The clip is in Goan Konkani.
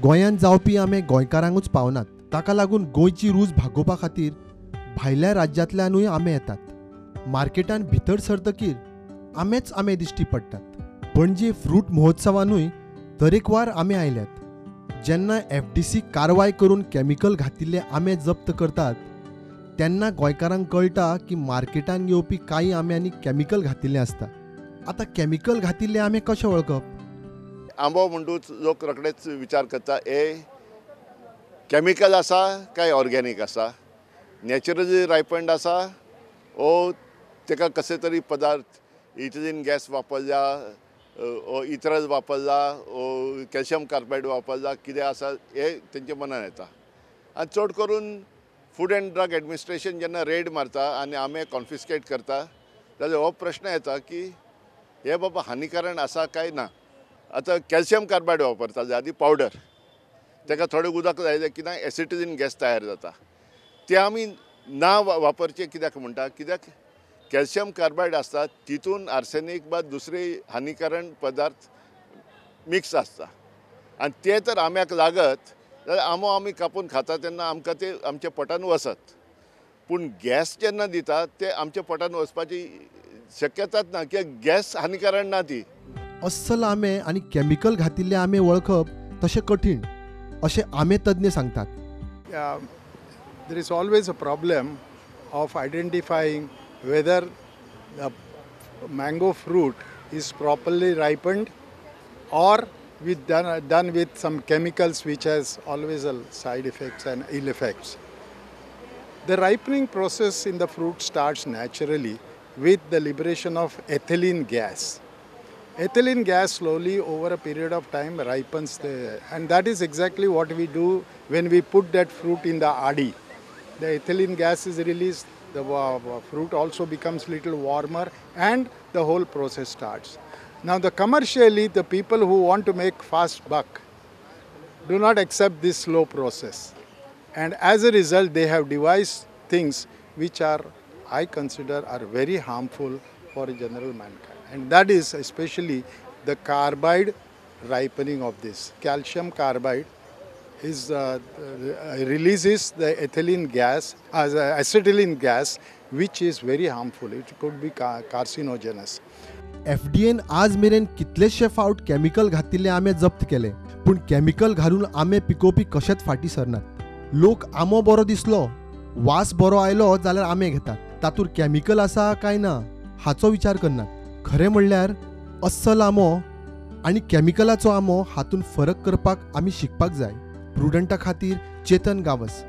गोंयांत जावपी आंबे गोंयकारांकूच पावनात. ताका लागून गोंयची रूच भागोवपा खातीर भायल्या राज्यांतल्यानूय आंबे येतात. मार्केटान भितर सरतकीर आंबेच आंबे दिश्टी पडटात. पणजे फ्रूट महोत्सवानूय तरेकवार आंबे आयल्यात. जेन्ना एफडीसी कारवाय करून केमिकल घातिल्ले आंबे जप्त करतात तेन्ना गोंयकारांक कळटा की मार्केटान येवपी कांय आंब्यांनी केमिकल घातिल्लें आसता. आतां केमिकल घातिल्ले आंबे कशे वळखप? आंबो म्हणटूच लोक रोखडेच विचार करता, हे केमिकल आसा काय ऑर्गेनीक आसा, नॅचरली रायपंड आसा ओ ताका कशे तरी पदार्थ इथिलीन गॅस वापरला ओ इथरल वापरला ओ कॅल्शियम कार्बायड वापरला, कितें आसा हे तेंच्या मनान येता. आनी चड करून फूड एंड ड्रग एडमिनिस्ट्रेशन जेन्ना रेड मारता आनी आंबे कॉन्फिस्केट करता जाल्यार हो प्रश्न येता की हे बाबा हानिकारण आसा काय ना. आतां कॅल्शियम कार्बायड वापरता आदी पावडर, ताका थोडें उदक लायलें की ना एसिटिलीन गॅस तयार जाता. ते आमी ना वापरचे कित्याक म्हणटा, कित्याक कॅल्शियम कार्बायड आसता तितून आर्सेनीक वा दुसरे हानिकारण पदार्थ मिक्स आसता आनी ते तर आंब्याक लागत जाल्यार आंबो आमी कापून खाता तेन्ना आमकां ते आमच्या पोटान वचत, पूण गॅस जेन्ना दिता ते आमच्या पोटान वचपाची शक्यताच ना, कित्याक गॅस हानिकारण ना ती. अस्सल आंबे आनी केमिकल घातिल्ले आंबे वळखप तशें कठीण अशें आंबे तज्ञ सांगतात. There is always a problem of identifying whether the mango fruit is properly ripened or with done with some chemicals which has always a side effects and ill effects. The ripening process in the fruit starts naturally with the liberation of ethylene gas. Ethylene gas slowly over a period of time ripens the, and that is exactly what we do when we put that fruit in the adi. The ethylene gas is released, the fruit also becomes little warmer and the whole process starts. Now the commercially, the people who want to make fast buck do not accept this slow process. And as a result, they have devised things which are, I consider, are very harmful for general mankind. And that is especially the carbide ripening of this. Calcium carbide is releases the ethylene gas, as acetylene gas, which is very harmful. It could be carcinogenous. FDA आज मेरेन कितलेशे फावट केमिकल घातिल्ले आंबे जप्त केले, पूण केमिकल घालून आंबे पिकोवपी कशेच फाटीं सरनात. लोक आंबो बरो दिसलो, वास बरो आयलो जाल्यार आंबे घेतात, तातूंत केमिकल आसा काय ना हाचो विचार करनात. खरें म्हणल्यार अस्सल आंबो आनी केमिकलाचो आंबो हातूंत फरक करपाक आमी शिकपाक जाय. प्रुडंटा खातीर चेतन गावस.